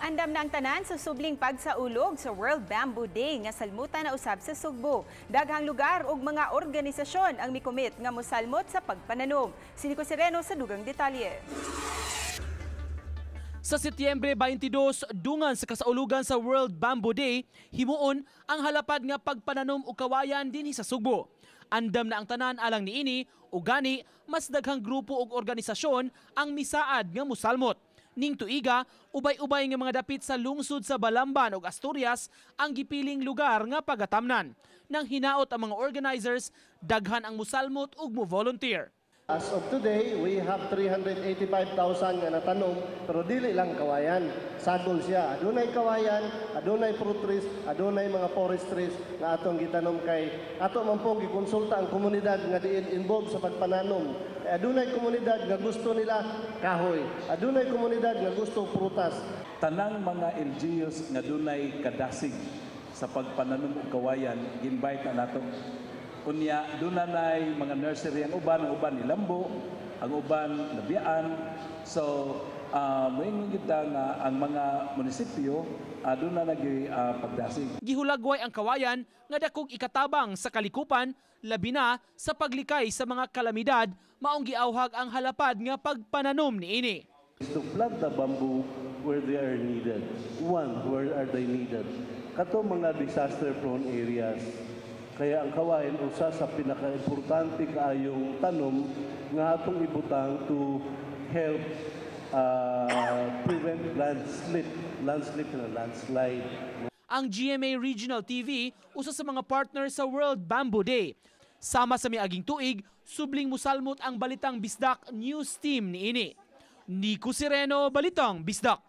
Andam na ang tanan sa subling pagsaulog sa World Bamboo Day nga salmutan na usab sa Sugbo. Daghang lugar ug mga organisasyon ang mikomit nga mosalmot sa pagpananom. Si Nico Sereno sa dugang detalye. Sa Setyembre 22, dungan sa kasaulugan sa World Bamboo Day, himuon ang halapad nga pagpananom og kawayan dinhi sa Sugbo. Andam na ang tanan alang niini ug gani mas daghang grupo ug organisasyon ang misaad nga musalmot. Ning tuiga, ubay-ubay nga mga dapit sa lungsod sa Balamban ug Asturias ang gipiling lugar nga pagatamnan. Nang hinaot ang mga organizers, daghan ang musalmot ug mo volunteer. As of today, we have 385,000 nga natanom, pero dili lang kawayan. Sagol siya. Adunay kawayan, adunay fruit trees, adunay mga forest trees nga atong gitanom kay ato man pong gikonsulta ang komunidad nga diin involved sa pagpananom. Kay adunay komunidad nga gusto nila kahoy. Adunay komunidad nga gusto prutas. Tanang mga LGUs nga dunay kadasig sa pagpananom og kawayan, gi-invite na nato. Unya duna nay mga nursery ang uban nilambo, ang uban nabiyaan. So moingon kita nga ang mga munisipyo duna nagi pagdasig. Gihulagway ang kawayan nga dakog ikatabang sa kalikupan, labi na sa paglikay sa mga kalamidad, maong giawhag ang halapad nga pagpananom niini. Is to plant the bamboo where they are needed. One, where are they needed? Kato mga disaster-prone areas. Kaya ang kawayan usa sa pinaka-importante kaayong tanom nga atong ibutang to help prevent landslip, landslip na landslide. Ang GMA Regional TV usa sa mga partner sa World Bamboo Day. Sama sa miaging tuig, subling musalmot ang Balitang Bisdak News Team niini. Nico Sereno, Balitang Bisdak.